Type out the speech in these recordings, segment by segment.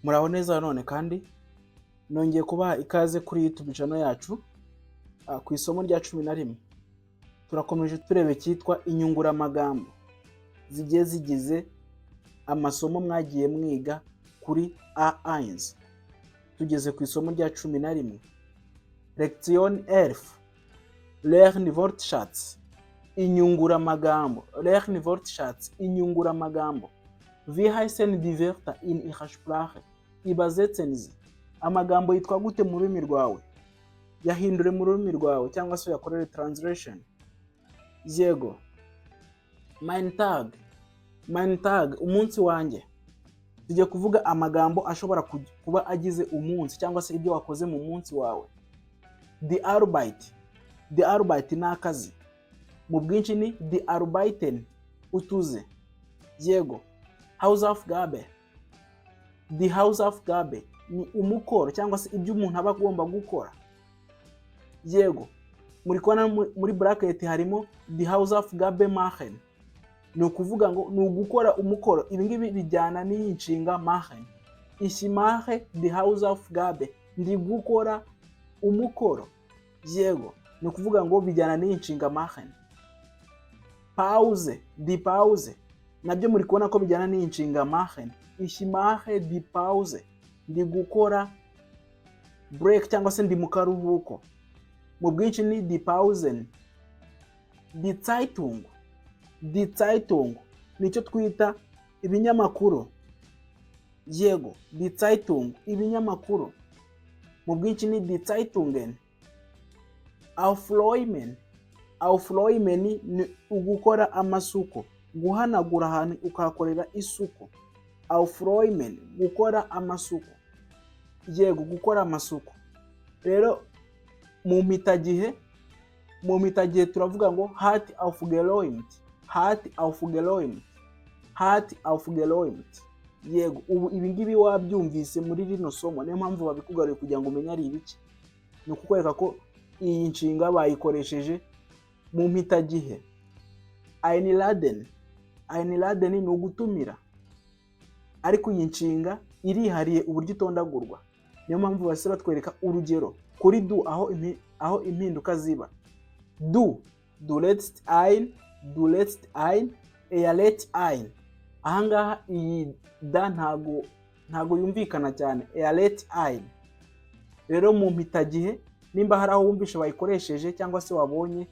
Muraho neza. None kandi nongeye kubaha ikaze kuri YouTube channel yacu ku isomo rya 11. Turakomeje tureba icyitwa inyunguramagambo zigiye zigize amasomo mwagiye mwiga kuri A1. Tugeze ku isomo rya 11, Lektion 11, Lernwortschatz, inyunguramagambo. Lernwortschatz, inyunguramagambo. Wie heißen die Wörter in Ihrer Sprache? Übersetzen Sie. Amagambo yitwa gute mu rurimi rwawe? Yahindure mu rurimi rwawe cyangwa se uyakorere translation. Yego. Mein Tag. Mein Tag, umunsi wanjye. Tugiye kuvuga amagambo ashobora kuba agize umunsi cyangwa se ibyo wakoze mu munsi wawe. Die Arbeit. Die Arbeit ni akazi. Mu bwinshi ni die Arbeiten, utuze. Yego. Hausaufgabe. Die Hausaufgabe ni umukoro cyangwa se ibyo umuntu aba agomba gukora. Yego. Muri kubona muri bracket harimo die Hausaufgabe machen. Ni ukuvuga ngo ni ugukora umukoro. Ibi ngibi bijyana n'iyi nshinga machen. Ich mache die Hausaufgabe. Ndi gukora umukoro. Yego. Ni ukuvuga ngo bijyana n'iyi nshinga machen. Pause, die Pause. Nabyo muri kubona ko bijyana n'iyi nshinga machen. Ich mache die Pause. Ndi gukora break cyangwa se ndi mu karuhuko. Mu bwinshi ni die Pausen. Die Zeitung. Die Zeitung nicyo twita ibinyamakuru. Yego, die Zeitung, ibinyamakuru. Mu bwinshi ni die Zeitungen. Aufräumen. Aufräumen ni ugukora amasuku, guhanagura ahantu ukahakorera isuku. Aufräumen, gukora amasuku. Yego, gukora amasuku. Rero mu mpitagihe turavuga ngo hat aufgeräumt, hat aufgeräumt, hat aufgeräumt. Yego, ubu ibi ngibi wabyumvise muri rino somo, niyo mpamvu babikugaruye kugira ngo umenye ari ibiki. Ni ukukwereka ko iyi nshinga bayikoresheje mu mpitagihe. Einladen. Einladen ni ugutumira, ariko iyi nshinga irihariye uburyo itondagurwa. Niyo mpamvu bahise batwereka urugero kuri du aho impinduka ziba. Du, du lädst ein, du lädst ein, er lädt ein. Ahangaha iyi da ntago yumvikana cyane, er lädt ein. Rero mu mpitagihe, nimba hari aho wumvishe bayikoresheje cyangwa se wabonye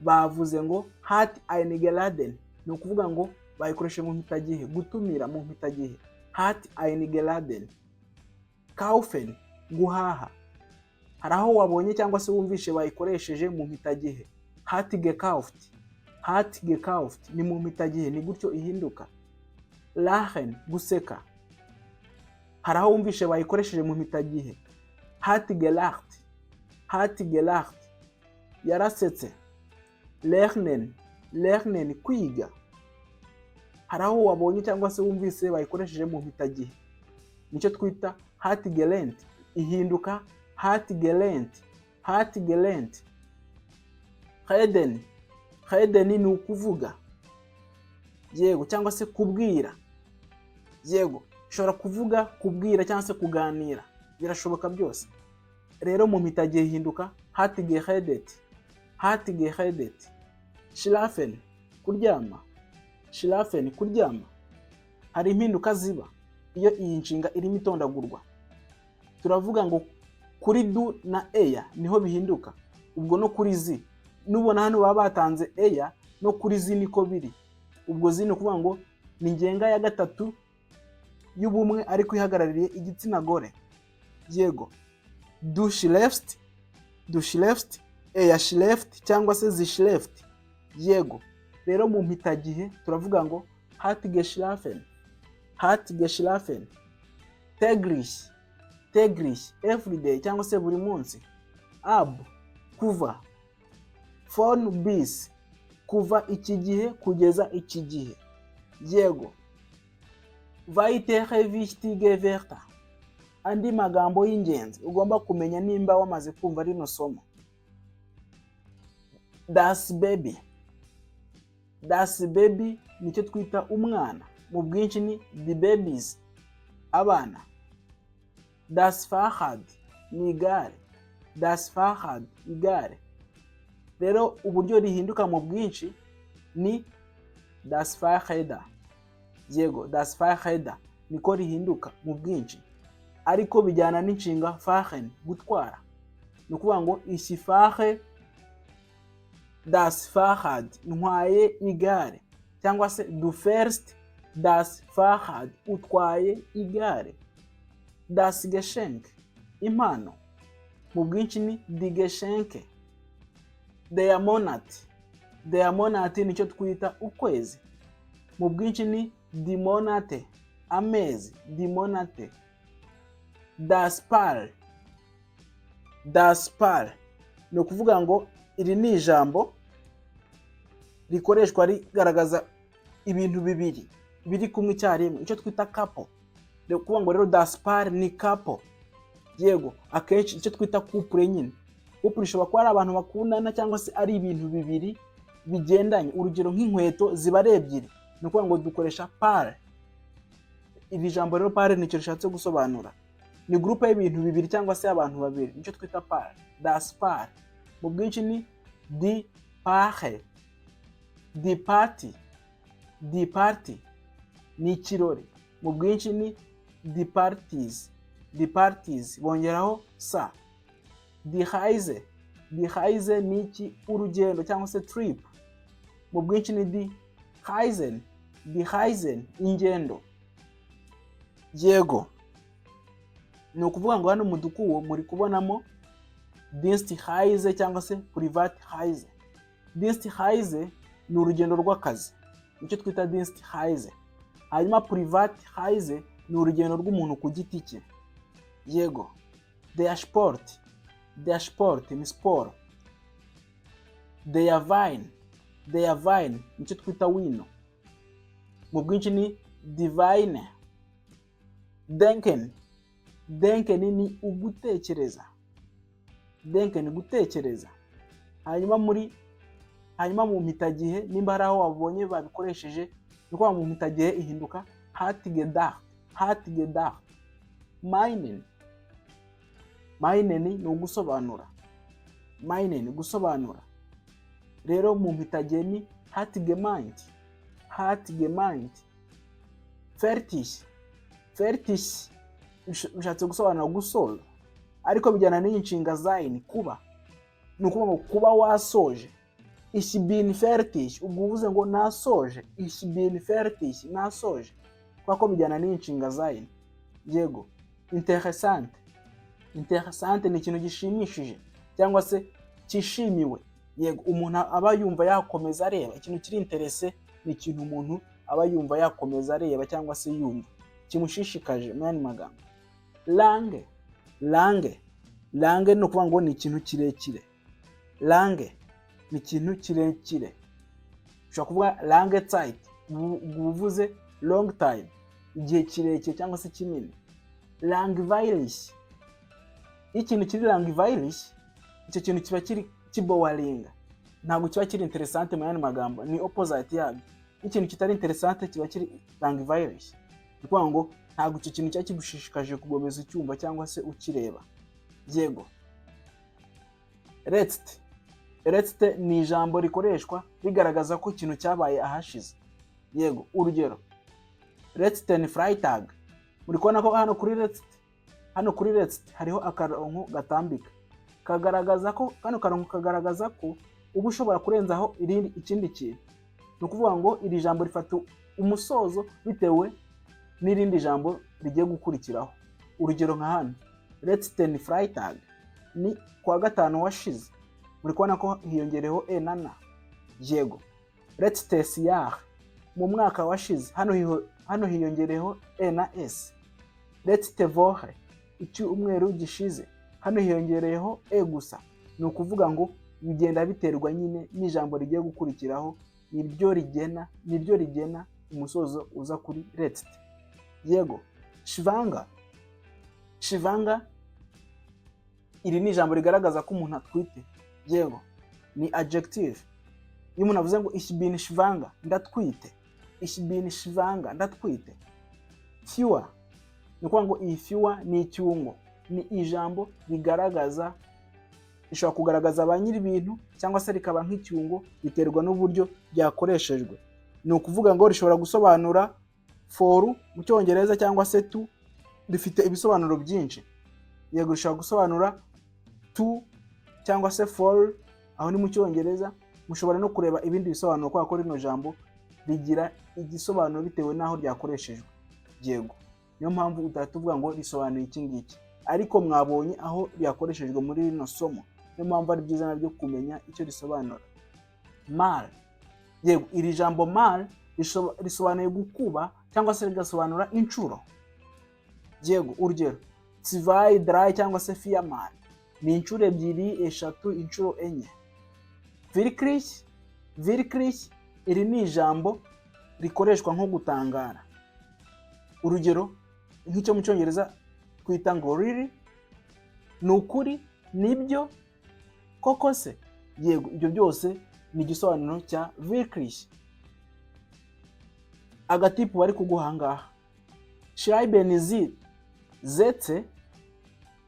bavuze ngo hat eingeladen, ni ukuvuga ngo bayikoresheje mu mpitagihe, gutumira mu mpitagihe, hat eingeladen. Kaufen, guhaha. Hari aho wabonye cyangwa se wumvishe bayikoresheje mu mpitagihe, hat gekauft, hat gekauft, ni mu mpitagihe, ni gutyo ihinduka. Lachen, guseka. Hari aho wumvishe bayikoresheje mu mpitagihe, hat gelacht, hat gelacht, yarasetse. Lernen, lernen, kwiga. Hari aho wabonye cyangwa se wumvise bayikoresheje mu mpitagihe, nicyo twita hat gelernt, ihinduka hat gelernt, hat gelernt. Reden, reden ni ukuvuga, yego, cyangwa se kubwira. Yego, ushobora kuvuga, kubwira cyangwa se kuganira, birashoboka byose. Rero mu mpitagihe ihinduka hat geredet, hat geredet. Schlafen, kuryama. Schlafen, kuryama. Hari impinduka ziba iyo iyi nshinga irimo itondagurwa. Turavuga ngo kuri du na er niho bihinduka. Ubwo no kuri sie, nubona hano baba batanze er, no kuri sie niko biri. Ubwo sie ni ukuvuga ngo ni ngenga ya gatatu y'ubumwe ariko ihagarariye igitsina gore. Yego, du schläfst, du schläfst, er schläft cyangwa se sie schläft. Yego, rero mu mpitagihe turavuga ngo hat geschlafen, hat geschlafen. Täglich, täglich, everyday cyangwa se buri munsi. Ab, kuva. Von bis, kuva iki gihe kugeza iki gihe. Yego. Weitere wichtige Wörter, andi magambo y'ingenzi ugomba kumenya nimba wamaze kumva rino somo. Das Baby. Das Baby nicyo twita umwana, mu bwinshi ni die Babys, abana. Das Fahrrad ni igare. Das Fahrrad, igare. Rero uburyo rihinduka mu bwinshi ni das Fahrräder. Yego, das Fahrräder niko rihinduka mu bwinshi, ariko bijyana n'inshinga fahren, gutwara. Ni ukuvuga ngo ich fahre das Fahrrad, ntwaye igare, cyangwa se du fährst das Fahrrad, utwaye igare. Das Geschenk, impano, mu bwinshi ni die Geschenke. Der Monat, der Monat nicyo twita ukwezi, mu bwinshi ni die Monate, amezi, die Monate. Das Paar, das Paar ni ukuvuga ngo iri ni ijambo rikoreshwa rigaragaza ibintu bibiri biri kumwe icyarimwe, icyo twita couple. Ni ukuvuga ngo rero das Paar ni couple. Yego, akenshi icyo twita couple nyine. Couple ishobora kuba ari abantu bakundana cyangwa se ari ibintu bibiri bigendanye. Urugero nk'inkweto ziba ari ebyiri, ni ukuvuga ngo dukoresha Paar. Iri jambo rero Paar nicyo rishatse gusobanura, ni groupe y'ibintu bibiri cyangwa se abantu babiri, nicyo twita Paar. Das Paar mu bwinshi ni die Paare. Die Party, die Party ni ikirori, mu bwinshi ni die Partys. Die Partys bongeraho sa. Die Reise, die Reise ni iki? Urugendo cyangwa se trip, mu bwinshi ni die Reisen. Die Reisen, ingendo. Yego, ni ukuvuga ngo hano mu dukubo muri kubonamo Dienstreise cyangwa se Privatreise. Dienstreise ni urugendo rw'akazi, nicyo twita Dienstreise. Hanyuma Privatreise ni urugendo rw'umuntu ku giti cye. Yego. Der Sport, der Sport ni siporo. Der Wein, der Wein nicyo twita wino, mu bwinshi ni die Weine. Denken, denken ni ugutekereza, denken gutekereza. Hanyuma mu mpitagihe, nimba hari aho wabonye babikoresheje, ni ukuvuga mu mpitagihe ihinduka hat gedacht, hat gedacht. Meinen, meinen ni ugusobanura, meinen gusobanura. Rero mu mpitagihe ni hat gemeint, hat gemeint. Fertig, fertig bishatse gusobanura gusoza, ariko bijyana n'iyi nshinga sein, kuba. Ni ukuvuga ngo kuba wasoje. Ich bin fertig, ubwo uvuze ngo nasoje. Ich bin fertig, nasoje, kubera ko bijyana n'iyi nshinga sein. Yego. Interessant, interessant ni ikintu gishimishije cyangwa se cyishimiwe. Yego, umuntu aba yumva yakomeza areba. Ikintu kiri intéressé ni ikintu umuntu aba yumva yakomeza areba cyangwa se yumva kimushishikaje mu yandi magambo. Lange, lange, lange ni ukuvuga ngo ni ikintu kirekire. Lange ni ikintu kirekire. Ushobora kuvuga lange Zeit, uba uvuze long time, igihe kirekire cyangwa se kinini. Langweilig, iyo ikintu kiri langweilig, icyo kintu kiba kiri kiboringa, ntabwo kiba kiri interessant. Mu yandi magambo ni opposite yabyo. Iyo ikintu kitari interessant kiba kiri langweilig, ni ukuvuga ngo ntabwo icyo kintu kiba kigushishikaje kugomeza ucyumva cyangwa se ukireba. Yego. Letzt, letzte ni ijambo rikoreshwa rigaragaza ko ikintu cyabaye ahashize. Yego, urugero letzten Freitag. Muri kubona ko hano kuri letzt, hano kuri letzt hariho akarongo gatambika kagaragaza ko, kano karongo kagaragaza ko uba ushobora kurenzaho irindi, ikindi kintu. Ni ukuvuga ngo iri jambo rifata umusozo bitewe n'irindi jambo rigiye gukurikiraho. Urugero nka hano letzten Freitag ni kuwa gatanu washize, muri kubona ko hiyongereho e na n. Yego. Letztes Jahr, mu mwaka washize, hano hiyongereho e na s. Letzte Woche, icyumweru gishize, hano hiyongereyeho e gusa. Ni ukuvuga ngo bigenda biterwa nyine n'ijambo rigiye gukurikiraho, niryo rigena umusozo uza kuri letzte. Yego. Schwanger, schwanger iri ni ijambo rigaragaza ko umuntu atwite. Yego, ni adjective. Iyo umuntu avuze ngo ich bin schwanger, ndatwite. Ich bin schwanger, ndatwite. Für ni Ni ukuvuga ngo iyi für ni icyungo, ni ijambo rigaragaza, rishobora kugaragaza ba nyiri ibintu cyangwa se rikaba nk'icyungo, biterwa n'uburyo ryakoreshejwe. Ni ukuvuga ngo rishobora gusobanura for mu Cyongereza cyangwa se to. Rifite ibisobanuro byinshi. Yego, rishobora gusobanura to cyangwa se for, aho ni mu Cyongereza. Mushobora no kureba ibindi bisobanuro, kubera ko rino jambo rigira igisobanuro bitewe n'aho ryakoreshejwe. Yego, niyo mpamvu utahita uvuga ngo risobanuye iki ngiki, ariko mwabonye aho ryakoreshejwe muri rino somo. Niyo mpamvu ari byiza nabyo kumenya icyo risobanura. Mal, yego, iri jambo mal risobanuye gukuba cyangwa se rigasobanura inshuro. Yego, urugero zwei, drei cyangwa se viermal, ni inshuro ebyiri, eshatu, inshuro enye. Wirklich, wirklich, iri ni ijambo rikoreshwa nko gutangara. Urugero nk'icyo mu Cyongereza twita ngo really, ni ukuri, nibyo koko se. Yego, ibyo byose ni igisobanuro cya wirklich. Agatipu bari kuguha ngaha: Schreiben Sie Sätze,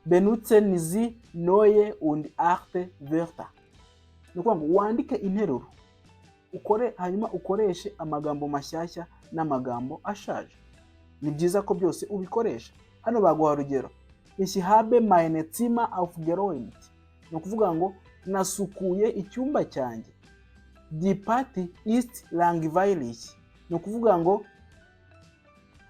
benutzen Sie neue und alte Wörter. Ni ukuvuga ngo wandike interuro ukore, hanyuma ukoreshe amagambo mashyashya n'amagambo ashaje. Ni byiza ko byose ubikoresha. Hano baguha urugero: Ich habe mein Zimmer aufgeräumt. Ni ukuvuga ngo nasukuye icyumba cyanjye. Die Party ist langweilig. Ni ukuvuga ngo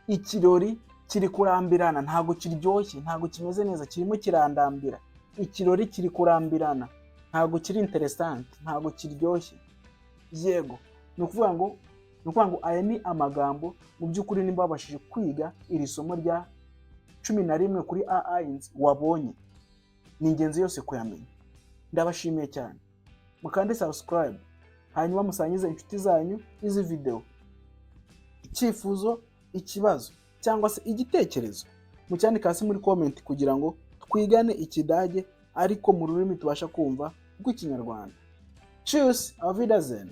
ikirori kiri kurambirana, ntabwo kiryoshye, ntabwo kimeze neza, kirimo kirandambira. Ikirori kiri kurambirana, ntabwo kiri interessant, ntabwo kiryoshye. Yego, ni ukuvuga ngo aya ni amagambo mu by'ukuri nimba wabashije kwiga iri somo rya 11 kuri A1 wabonye, ni ingenzi yose kuyamenya. Ndabashimiye cyane. Mukande subscribe, hanyuma musangize inshuti zanyu izi video. Icyifuzo, ikibazo cyangwa se igitekerezo, mucyandike hasi muri comment kugira ngo twigane Ikidage ariko mu rurimi tubasha kumva rw'Ikinyarwanda. Tschüss, auf Wiedersehen.